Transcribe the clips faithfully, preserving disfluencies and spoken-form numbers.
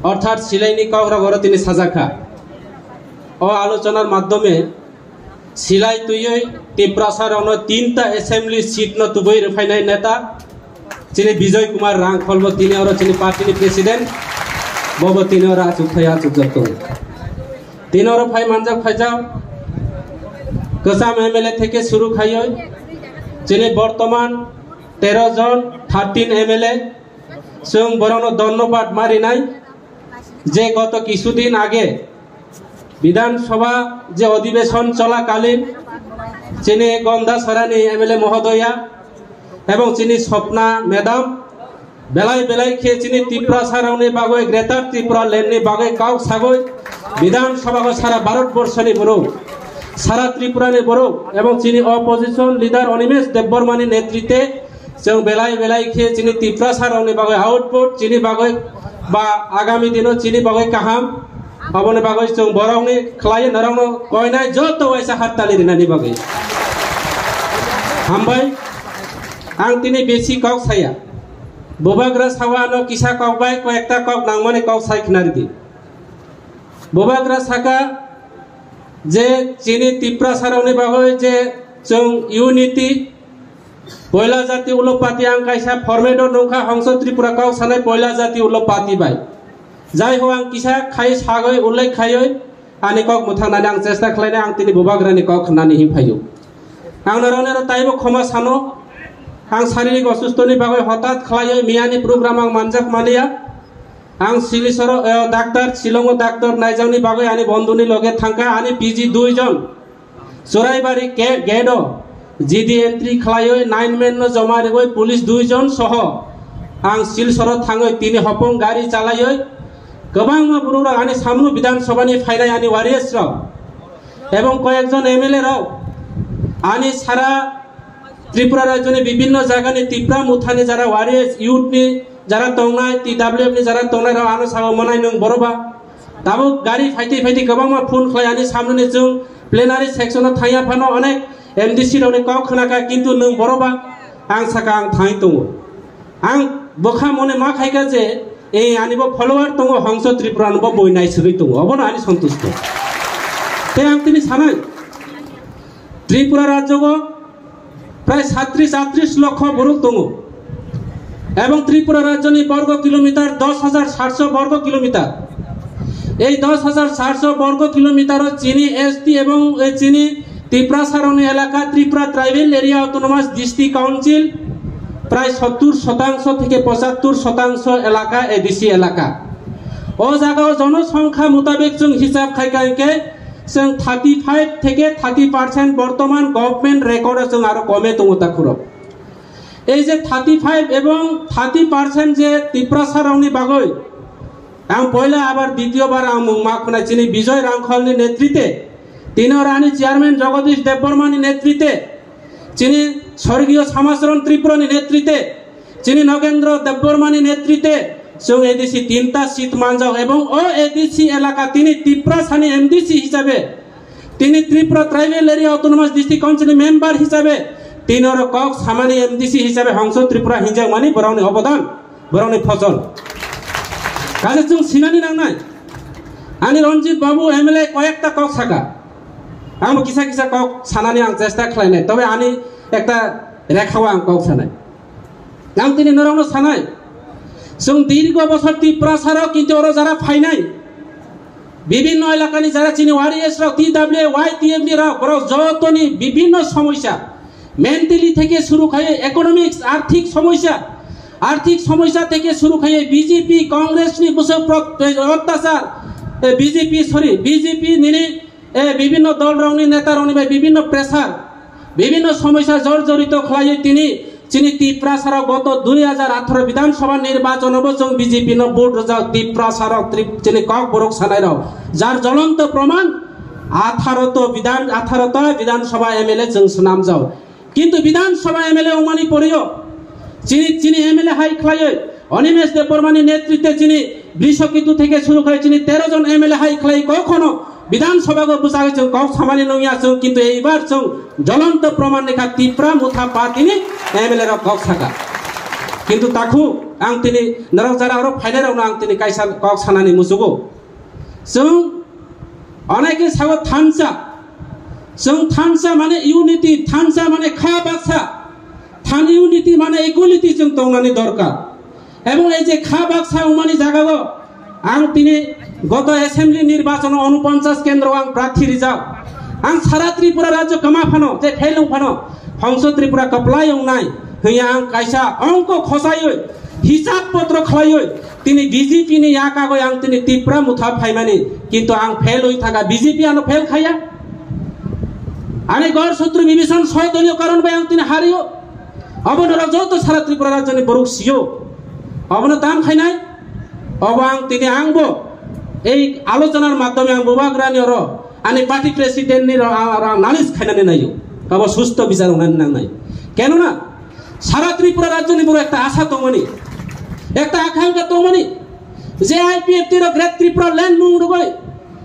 Orthat silaini kok rok oro tini sajakha. O alochonar madhyome silai twiwi Tiprasa rokno tinta assembly seat no tubui rwphainai neta chini Bijoy Kumar Rangkhol bo tini oro chini party ni president, bobo tini oro achuk phai achukjak tongo. Tini oro phai manjak phaijak kwcham M L A theke suru khaiwi chini bortoman tero jon, thirteen M L A, chwng borokno dhonnobad ma rinai je goto kisudin age Bidhan Sabha je odhibeson cholakalin chini Gonda Sarani M L A mohodoya ebong chini Swapna madam belai belai khe chini Tiprasa rokni bagwi, Greater Tripura Land ni bagwi kok sagwi Bidhan Sabha o sara Bharat Borso ni borok, sara Tripura ni borok ebong chini opposition leader Animesh Debbarma ni netrite chwng belai belai khe chini Tiprasa rokni bagwi output, chini bagwi ba agami dino chini bagwi kaham, aboni bagwi chwng borokni khlai norokno koinai joto waisa hattali rinani bagwi. Hambai, ang tini besi kok saya. Bubagra sawa ano kisa kok bai koyekta kok nangmani kok sai khnari di. Bubagra saka je chini Tiprasa rokni bagwi je chwng unity, poila jati ulo party ang kaisa format o nungkha Hongso Tripura kok sanai poila jati ulo party bai. Jai ho ang kisa khai sagwi ullekh khaiwi ani kok mwthangnani ang chesta khlainai, ang tini Bubagrani kok khnani him phaio. Ang norokni oro taibo khoma sano, ang saririk osustoni bagwi hotat khlaiwi miyani program ang manjak mania. Ang Silisoro, eh, doctor, Shillongo doctor naijakni bagwi ani bondhuni loge thangkha, ani P G dui jon. Churaibari ke-, gate o G D entry khlaiwi nine man no joma rigwi police dui jon soho ang Silsoro thangwi tini hopong gari chalaiwi kwbangma borok rok ani samno Bidhan Sabha ni phainai ani warriors rok ebong koyekjon M L A rok ani sara Tripura rajyoni bibhinno jagani Tipra Mothani jara warriors, youth ni jara tongnai, T W F ni jara tongnai rok ano sabo monai nwng boroba. Tabuk gari phaiti phaiti kwbangma phone khlai ani samnoni chwng plenary section o thangya phano onek M D C rokni kok khwnakha, kintu nwng boroba ang saka ang thangwi tongo. Ang bwkha mone ma khaikha je, e, ani bo follower tongo, Hongso Tripura no bo boi naisugwi tongo, obono ani sontusto. Tei ang tini sanai, Tripura rajyogo prai satris atris lokho borok tongo. Ebong Tripura rajyoni borgo kilometer dos hajar satso borgo kilometer. Ei dos hajar satso borgo kilometer o chini S T ebong, eh, chini Tiprasa rokni elaka Tripura Tribal Area Autonomous District Council prai sottur shotangso theke pochattur shotangso elaka A D C elaka. O jaga o jonosongkha mutabek chwng hisab khaikha hinkhe chwng thirty five theke thirty percent bortoman government record o chwng aro kome tongo takhurok. Ei je thirty five ebong thirty percent je Tiprasa rokni bagwi, ang poila abar ditiyo bar ang mung ma khwnai chini Bijoy Rangkholni netrite, tini oro ani chairman Jagadish Debbarmani netrite, chini Sorgiyo Samacharan Tripurani netrite, chini Nogendra Debbarmani netrite, chwng A D C tinta seat manjak ebong o A D C elaka tini Tiprasani M D C hisabe, tini Tripura Tribal Area Autonomous District Council ni member hisabe, tini oro kok samani M D C hisabe Hongso Tripura hinjakmani borokni obodan, borokni phojol. Kaisa chwng sinani nangnai, ani Ranjit Babu M L A koyekta kok saka, ang bo kisa kisa kok sanani ang chesta khlainai, tobe ani ekta rekhao ang kok sanai. Ang tini norokno sanai, chwng dirgo bosor Tiprasa rok kintu oro jara phainai, bibhinno elakani jara chini warriors rok, T W Y T F ni rok, borok jotoni bibhinno somosya, mentally theke suru khai economics, arthik somosya, arthik somosya theke suru khai B J P, Congress ni bwswk prot-, ottachar, eh, B J P, sorry, B J P nini, eh, bibhinno dol rokni neta rokni bai bibhinno pressure, bibhinno somosya jor jorito khlaiwi tini chini Tiprasa rok goto dui hajar atharo Bidhan Sabha nirbachon o bo chwng B J P no vote rwjak Tiprasa rok, Trip-, chini kok borok sanai rok, jar jolonto proman atharo to Bidhan, atharo ta Bidhan Sabha M L A chwng swnamjak. Kintu Bidhan Sabha M L A wngmani porio chini, chini M L A hai khlaiwi Animesh Debbarmani netrite chini Brishaketu theke suru khai chini tero jon M L A hai khlai kokhono Bidhan Sabha go bwchagwi chwng kok samani nungya chwng, kintu eibar chwng jolonto proman ni kha Tipra Motha Party ni M L A rok kok saka. Kintu takhu Ang tini norok jara oro phainai rokno ang tini kaisa kok sanani muchugo. Chwng oneke sago thansa. Chwng thansa mane unity, thansa mane kha baksa. Than unity mane equality chwng tongnani dorkar. Ebong ei je kha baksa wngmani jagao ang tini goto assembly nirbachono unoponchas kendro ang prarthi rijak. Ang sara Tripura rajyo kwma phano, je fail wng phano, Hongso Tripura kwplai wngnai hwnya ang kaisa ongko khosaiwi, hisab potro khlaiwi, tini B J P ni yakagwi ang tini Tipra motha phaimani, kintu ang fail wi thaka, B J P ano fail khaya. Ani gor sotru bibishan sodoliyo karon bai ang tini hario. Obo norok joto sara Tripura rajyoni borok sio. Obono tam khainai. Obo ang tini angbo ei alochonar maddhome ang bubagrani oro ani party president ni ro-, aro ang nalis khainani naio. Obo susto bichar wngnani nangnai. Kenona sara Tripura rajyoni borok ekta asha tongmani, ekta akangkha tongmani, je I P F T ro Great Tripura Land mung rwgwi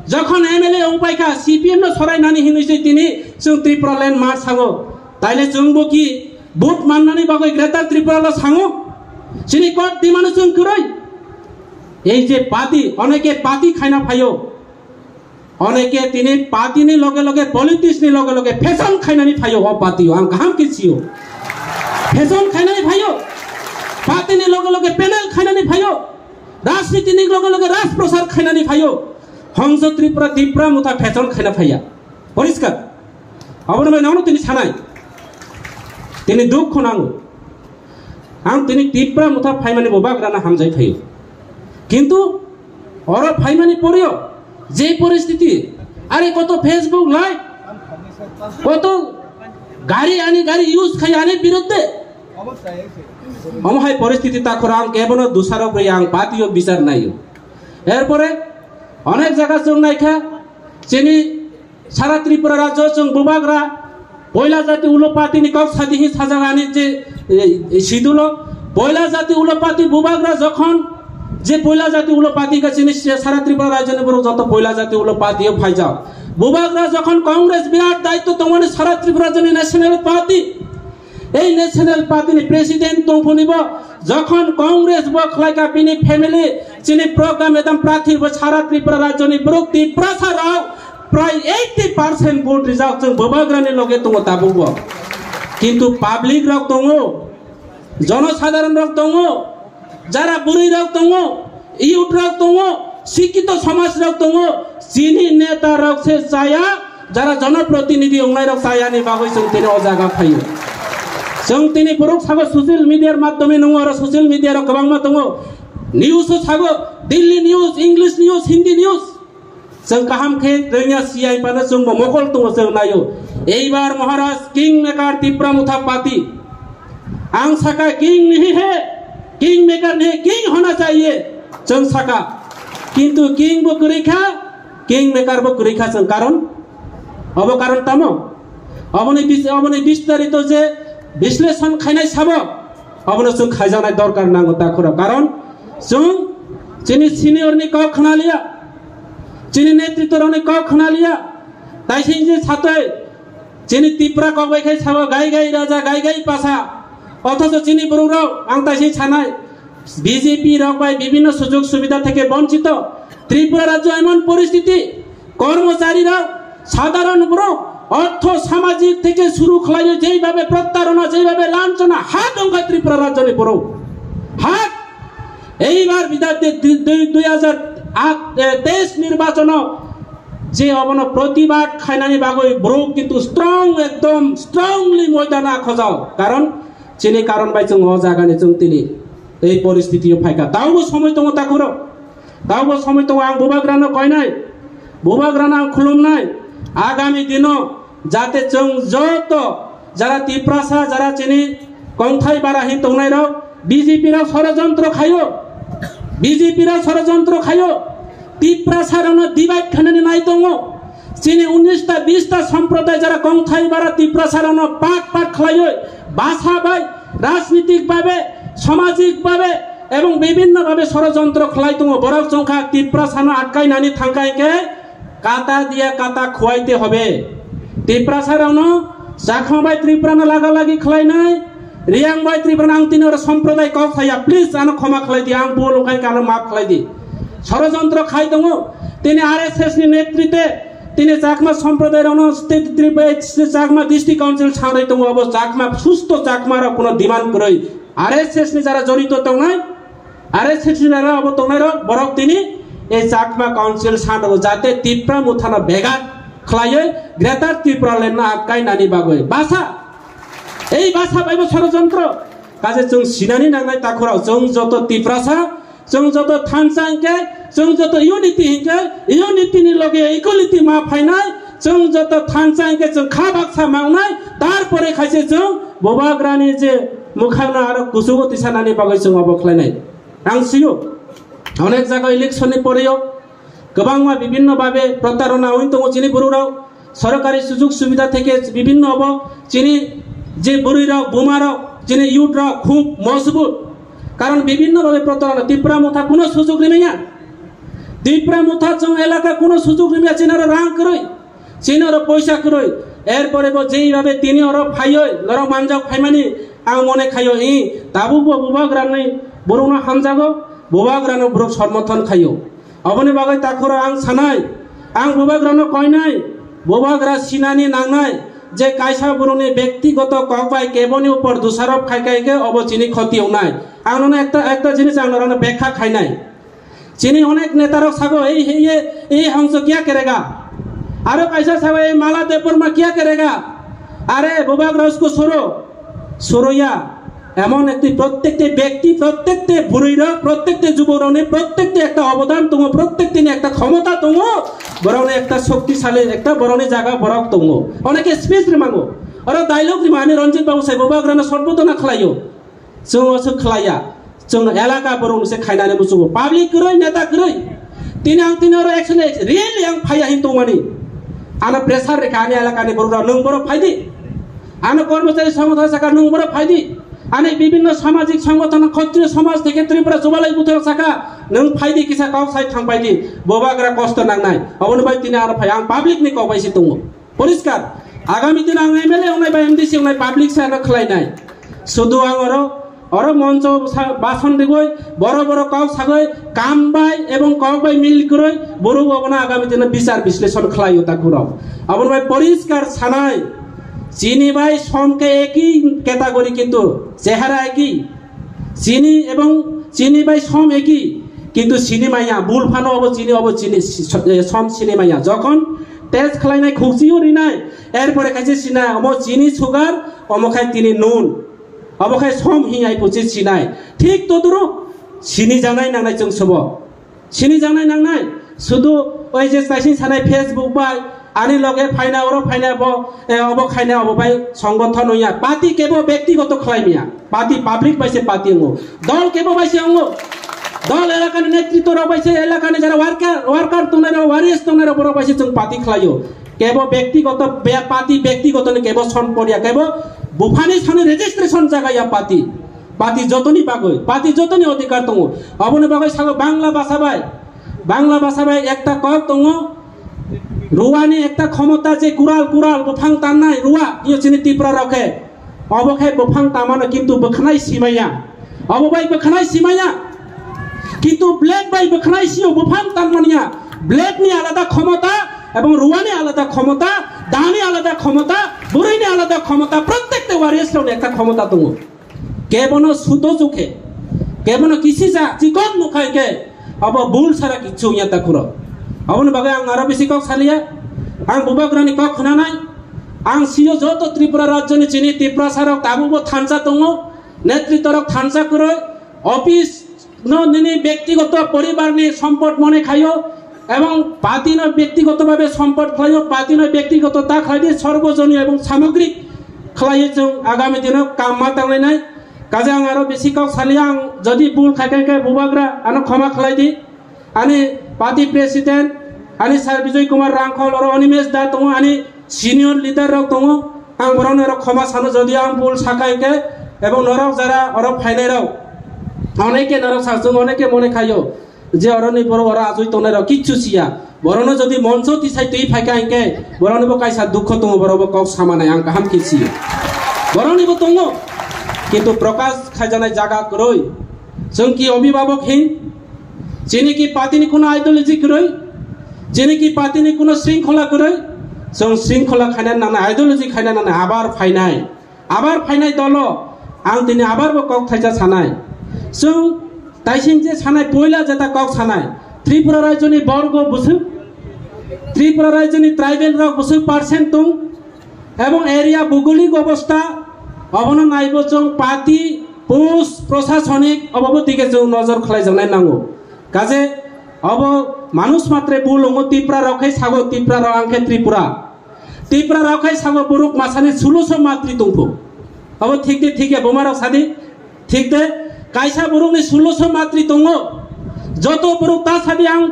jokhon M L A wng paikha, C P M no sorainani hinwi se tini chwng Tripura Land mar sango. Taile chwngbo ki vote mannani bagwi Greater Tripura lo sango? Chini kok dimano chwng kwrwi. Ei je party, oneke party khaina phaio. Oneke tini party ni loge loge, politics ni loge loge fashion khainani phaio o party o. Ang kaham khe sio. Fashion khainani phaio. Party ni loge loge panel khainani phaio. Rajniti ni loge loge raj prochar khainani phaio. Hongso Tripura, Tipra motha fashion khaina phaiya. Poriskar. Abono bai nono tini sanai. Tini dukh khonango. Ang tini Tipra motha phaimani bubagrano hamjai phaio. Kintu oro phaimani poreo je poristiti, are koto Facebook live, koto gari ani gari use khai ani biruddhe. Omo hai poristiti takhoro ang kebono dusarok bai ang patio bichar naio. Erpore onek jaga chwng naikha chini Sara Tripura rajyo chwng bubagra poila jati ulo party ni kok sadi hi sajagani je, e, e, sidulo poila jati ulo party bubagra jokhon je poila jati ulo party ka chini se-, sara Tripura rajyo ni borok joto poila jati ulo party o phaijak. Bubagra jokhon Congress birat daitto tongmani sara Tripura rajyo ni national party, ei national party ni president tongphonibo jokhon Congress bo khlaika bini family chini program edam prarthi bo sara Tripura rajyo ni borok Tiprasa rok prai eighty percent vote rijak chwng bubagrani loge tongo tabukbo. Kintu public rok tongo, jonosadharon rok tongo, jara bwrwi rok tongo, youth rok tongo, sikito somaj rok tongo, chini neta rok se chaya, jara jonoprotinidhi wngnai rok chayani bagwi chwng tini o jaga phaio. Chwng tini borok sago social media r maddhome nungo oro social media rok kwbangma tongo. News o sago Delhi news, English news, Hindi news. Chwng kaham khe rwngya C I pano chwngbo mokol tongo chwng naio. Eibar Maharaj King Maker Tipra Motha Party. Ang saka king nahi hai, king maker nahi, king hona chahiye. Chwng saka. Kintu king bo kwrwi kha, king maker bo kwrwi kha chwng karon. Obo karon tamo? Oboni bis-, oboni bistarito je bisleshon khainai sabo. Abono chwng khaijaknai dorkar nango takhoro. Karon chwng chini senior ni kok khna liya, chini netritwa rokni kok khna liya. Taising je satwi chini Tipra kok bai khai sabo gai gai raja, gai gai pasa. Othocho chini borok rok ang taising sanai B J P rok bai bibhinno sujog subidha theke bonchito. Tripura rajyo emon poristiti, কর্মচারীরা, সাধারণ borok, অর্থ সামাজিক থেকে শুরু khlaiwi jeibabe prottarona, jeibabe lanchona ha tongkha Tripura rajyoni borok. Ha, eibar bidatte dui, dui, dui hajar teis nirbachono je obono protibad khainani bagwi borok kintu strong, ekdom strongly moidana khojao. Karon chini karon bai chwng o jagani chwng tini ei poristitio phaikha. Taobo somoi tongo takhoro. Taobo somoi tongo ang bubagrano koinai. Bubagrano ang khulumnai. Agami dino jate chwng joto jara Tiprasa, jara chini kongthai bara hi tongnai rok, B J P rok sorojontro khaio. B J P rok sorojontro khaio. Tiprasa rokno divide khanani nai tongo. Chini unis ta bis ta somproday jara kongthai bara Tiprasa rokno part part khlaiwi basa bai rajnitik babe, samajik babe ebong bibhinno babe sorojontro khlai tongo. Borok chongkha Tiprasano atkainani thangkha hinkhe kata diya kata khuaite hobe. Tiprasa rokno chakhma bai Tripurano laga lagi khlainai, Riyang bai Tripura ang tini oro somproday kok saya, please ano khoma khlai di, ang bul wngkha khe ano maaf khlai di. Sorojontro khai tongo, tini R S S ni netritwe tini Chakma somproday rokno state Tripura Chakma District Council sangrwi tongo, abo Chakma susto Chakma rok kuno demand kwrwi R S S ni jara jorito tongnai, R S S ni jara abo tongnai rok borok tini ei Chakma Council sanrwo jate Tipra Mothano begat khlaiwi Greater Tripura Land no atkai nani bagwi basa. Ei basa baibo sorojontro. Kaje chwng sinani nangnai takhurok, chwng joto Tiprasa, chwng joto thansa hinkhe, chwng joto unity hinkhe, unity ni loge equality ma phainai, chwng joto thansa hinkhe chwng kha baksa mangnai, tarpore khaise chwng bubagrani je mwkhangno aro kuchugo tisanani bagwi chwng obo khlainai. Ang sio, onek jaga election ni poreyo kwbangma bibinno babe protarona wngwi tongo chini bororok. Sorkari sujog subida theke bibinno obo chini je bwrwirok, bumarok, chini youth rok khub mojbut. Karon bibinno babe protarona, Tipra Motha kuno sujog rimaya. Tipra Motha chwng elaka kuno sujog rimaya, chini oro rang kwrwi, chini oro poisa kwrwi. Erpore bo jei babe tini oro phaioi norok manjak phaimani ang mone khaio, i tabuk bo bubagrani borokno hamjago, bubagrano borok somorthon khaio. Oboni bagwi takhoro ang sanai, ang bubagrano koinai, bubagra sinani nangnai je kaisa borokni bektigoto kok bai keboni upor dusarop khai khai khe obo chini khoti wngnai. Ang nono ekta, ekta jinis ang norokno bekha khainai. Chini onek netarok sago, "Ei, ei, ei, ei hongso kya kerega?" Aro kaisa sago, "Ei Mala Debbarma kya kerega?" Are bubagra usko soro, soroya. এমন একটি প্রত্যেকটি ব্যক্তি, প্রত্যেকটি বুড়িরা, প্রত্যেকটি যুবকরা, প্রত্যেকটি একটা অবদান tongo, প্রত্যেকটি একটা ক্ষমতা tongo, বরং একটা শক্তিশালী একটা বরং জায়গা বরক tongo. অনেকে স্পিচ রিমাঙ্গো, ওরা ডায়লগ রিমানি রঞ্জিত বাবু সাহেব, বাবা গ্রামে সর্বতনা খালাইও, চুঙো সু খালাইয়া, চুঙো এলাকা বরং সে খাইনানে মুচুবো, পাবলিক গ্রই, নেতা গ্রই, তিনি আং তিনি ওরা একশো রিয়েলি আং ফাইয়া হিন তোমানি, আনা প্রেসার রেখা আনি এলাকা নি বড় নং বড় ফাইদি, Ano kormochari songothono saka nwng borok phaidi. Ani bibinno samajik songothono khottiyo samaj theke Tripura chubalai buthoro saka nwng phaidi kisa kok sai thang phaidi. Bubagra kosto nangnai. Oboni bai tini aro phai ang public ni kok bai se tongo. Poriskar. Agami dino ang M L A ongnai bai M D C ongnai public se ano khlai nai. Sudu ang oro Oro moncho sa-, bason rigoi, boro boro kok sagoi, kam bai ebong kok bai mil kwrwi, borok obono agami dino bichar bisleshon khlaio ta khurok. Aboni bai poriskar sanai, chini bai som ke eki category kintu chehara eki. Chini ebong chini bai som eki, kintu sini maya, bul phano obo chini, obo chini, si-, so-, eh, som sini maya. Jokhon test khlainai khukchio rinai, erpore kaisa sina, omo chini sugar, omo khai tini nun. Abo khai som hingyai puchi sinai. Thik toduruk sini janai nangnai chwng sobo. Sini janai nangnai. Sudu oi je taising sanai Facebook bai, ani loge phaina oro phaina bo, eh, obo khaina obo bai songgothon oya. Party kebo bektigoto khlai miya. Party public bai se party ongo. Dol kebo bai se ongo. Dol elakani netritto rok bai se elakani jara worker, worker tongnai rok, warriors tongnai rok borok bai se chwng party khlaio. Kebo bektigoto be-, party bektigoto ni kebo son porya, kebo buphani sani registration jaga ya party. Party jotoni bagwi, party jotoni odhikar tongo. Aboni bagwi sago Bangla basa bai, Bangla basa bai ekta kok tongo. Ruwani ekta khomota je kural kural buphang tannai ruwa, iyo chini Tipra rok khe. Obo khe buphang tamano kintu bwkhanai simaya. Obo bai bwkhanai simaya. Kintu blade bai bwkhanai sio buphang tanmaniya. Blade ni alada khomota, ebong ruwani alada khomota, dani alada khomota, bwrwini alada khomota, prottekta warriors rokni ekta khomota tongo. Kebono suto jukhe, kebono kisisa chikon nukhai khe, abo bul sara kichu ya takuro. Aboni bagwi ang aro bisi kok saliya, ang bubagrani kok khnanai, ang sio joto Tripura rajyoni chini Tiprasa rok tabukbo thansa tongo, netritto rok thansa kwrwi, office no nini bektigoto poribarni sompot mone khayo, ebong party no bektigoto bhabe sompot khlaio, party no bektigoto ta khlai di, sorbojonio ebong samogrik khlaiwi chwng agami dino kam ma tanglainai. Kaje ang aro bisi kok saliya, ang jodi bul khai khe bubagra ano khoma khlai di. Ani party president, ani Sir Bijoy Kumar Rangkhol, oro Animesh da tongo, ani senior leader rok tongo. Ang borokno oro khoma sano, jodi ang bul saka hinkhe, ebong norok jara oro phainai rok, oneke norok sajung, oneke mone khaio je oroni borok oro ajui tongnai rok kichu siya. Borokno jodi moncho tisai twi phaika hinkhe, boroknibo kaisa dukho tongo, borokbo kok samanai ang kaham khe sio. Boroknibo tongo. Kintu prokash khaijaknai jaga kwrwi. Chwng ki obhibhabok hin? Chini ki party ni kuno ideology kwrwi? Chini ki party ni kuno shringkhola kwrwi? Chwng shringkhola khaina nangnai, ideology khaina nangnai, abar phainai. Abar phainai dolo, ang tini abar bo kok thaisa sanai. Chwng taising je sanai, poila jeta kok sanai. Tripura rajyoni borgo bwswk, Tripura rajyoni tribal rok bwswk percent tong, ebong area bugolik obostha, obono naibo chwng party, post, prosasonik obobo dike chwng nojor khlaijaknai nango. Kaje obo manush matre bul wngo, Tipra rok khai sago, Tipra rok ang khe Tripura. Tipra rok khai sago borok masani suloso matri tongphu. Abo thik de thik ya, buma rok sadi thik de, kaisa borok ni suloso matri tongo. Joto borok ta sadi ang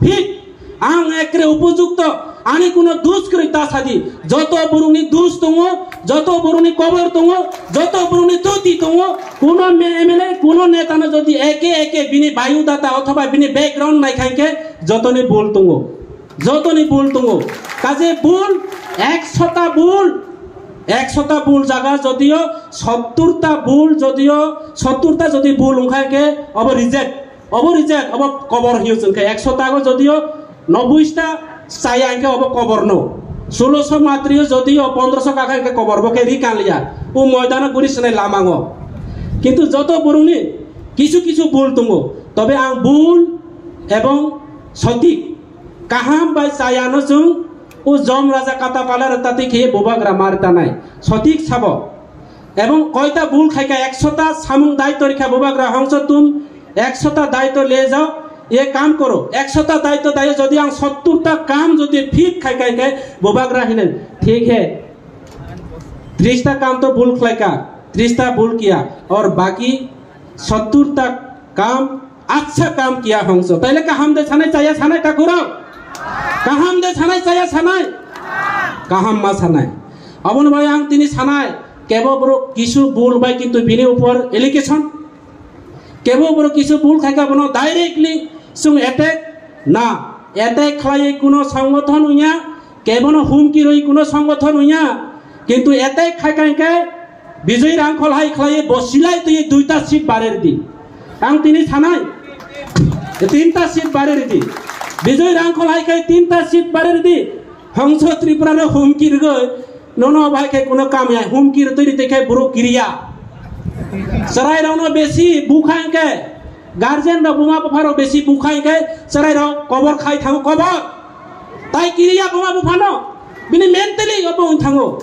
fit, ang ekre upojukto, ani kuno dus kwrwi ta sadi. Joto borok ni dus tongo, joto borok ni kobor tongo, joto borok ni toti tongo. Kuno M L A, kuno neta no jodi eke eke bini biodata othoba bini background nai khankhe jotoni bul tongo. Jotoni bul tongo. Kaje bul, ekshota bul, ekshota bul jaga jodio sotturta bul, jodio sotturta jodi bul wngkha khe obo reject, obo reject, obo kobor hiyo chwngkhe ekshota go jodio nobboista chaya hwnkhe obo kobor no. Suloso matrio jodio pondroso kakha hwnkhe kobor bo khe ri kanliya. O moidano guri swnai lamango. Kintu joto borokni kisu kisu bul tongo. Tobe ang bul ebong sotik kaham bai chayano chwng o jom raja kata pala rwtatwi khe bubagra mar tanai. Sotik sabo. Ebong koita bul khaika ekshota samung daityo rikha bubagra hongso tum ekshota daityo le jao ye kam koro. Ekshota daityo dayo jodi ang sotturta kam jodi fit khaika khe bubagra hinen thik he. Trista kam to bul khlaika, trista bul kiya, aur baki sotturta kam Acha kam kiya hongso. Taile kaham de sanai chaya sanai takurok? Kaham de sanai chaya sanai? Kaham ma sanai. Aboni bai ang tini sanai. Kebo borok kisu bul bai kintu bini upor allegation. Kebo borok kisu bul khaika bono directly sung attack na. Attack khlai kuno sangothon unya. Kebono humki rwi kuno sangothon unya. Kintu attack khaika hingke Bijoy Rangkhol hai khlaiwi bo silai twi duita seat bare ridi. Ang tini sanai, tinta seat bare ridi. Bijoy Rangkhol hai khai tinta seat bare ridi. Hongso Tripura no humki rwgwi nono bai khai kuno kam ya humki rwtwi rwtwi khai borok kiriya. Chwrai rokno besi bukha hingke guardian rok buma bupha rok besi bukha hingke chwrai rok kobor khai thango kobor. Tai kiriya buma bupha no bini mentally obo wng thango.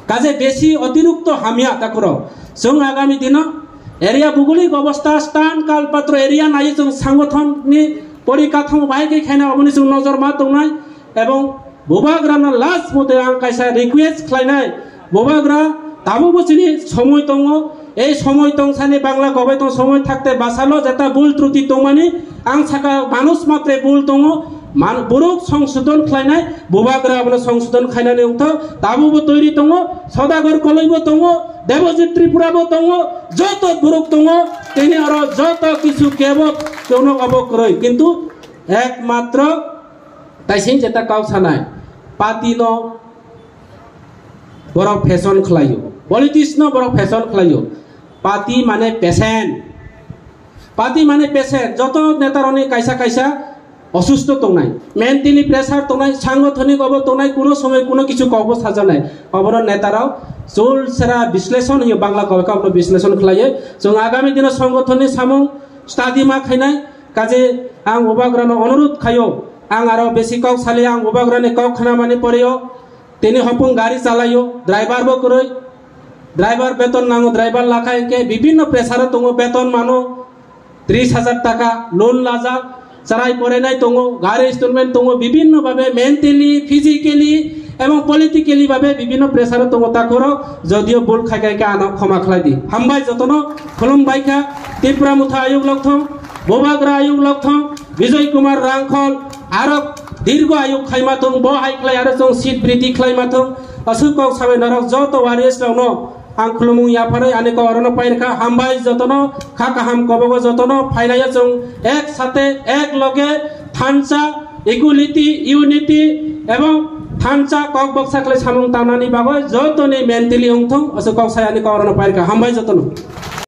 Kaje besi otirukto hamya takhoro. Chwng agami dino area bugulik obostha stan kalpatro area nai chwng sangothon ni porikathamo bahai khe khaina oboni chwng nojor ma tongnai ebong bubagrano last mote ang kaisa request khlainai bubagra tabukbo chini somoi tongo. Ei somoi tongsani Bangla kobai tong somoi thakte basalo jeta bul truti tongmani ang saka manush matre bul tongo. Man, borok songsodon khlainai, bubagra abono songsodon khainani wngthok, tabukbo toiri tongo, Sodagar Koloi bo tongo, Debojit Tripura bo tongo, joto borok tongo, tini oro joto kisu kebo tono obo kwrwi. Kintu ekmatro taising jeta kok sanai, party no borok fashion khlaio, politics no borok fashion khlaio, party mane patient. Party mane patient, joto netarokni kaisa kaisa osusto tongnai, mentally pressure tongnai, sangothonik obo tongnai, kuno somoi kuno kichu kokbo sajaknai. Obono netarok chul sera bisleshon hiyo Bangla kobeka obono bisleshon khlaiye. Chwng agami dino songothonni samung study ma khainai, kaje ang bubagrano onurudh khaio, ang aro besi kok saliya, ang bubagrani kok khnamani poreyo. Tini hopung gari chalaio, driver bo kwrwi, driver beton nango, driver lakha hingke bibinno pressure tongo, beton mano tris hajar taka, loan lajak, chwrai porainai tongo, gari installment tongo, bibinno babe mentally, physically ebong politically babe bibinno pressure tongo takhoro, jodio bul khai khai khe ano khoma khlai di. Hambai jotono, khulum bai kha, Tipra Motha ayuk lokthong, Bubagra ayuk lokthong, Bijoy Kumar Rangkhol, aro dirgo ayuk khaima thung, bo hai khlai aro chwng seat bridi khlaima thung. Aswk kok sabai norok joto warriors rokno ang khulumung yapharwi ani kok orono pairwkha. Hambai jotono, kha kaham kobogo jotono phainaiya chwng ek sate, ek loge, thansa, equality, unity ebong Thansa kok baksa khlai samung tangnani bagwi jotoni mentally wngthung, aswk kok sayani kok rwno pairkha. Hambai jotono.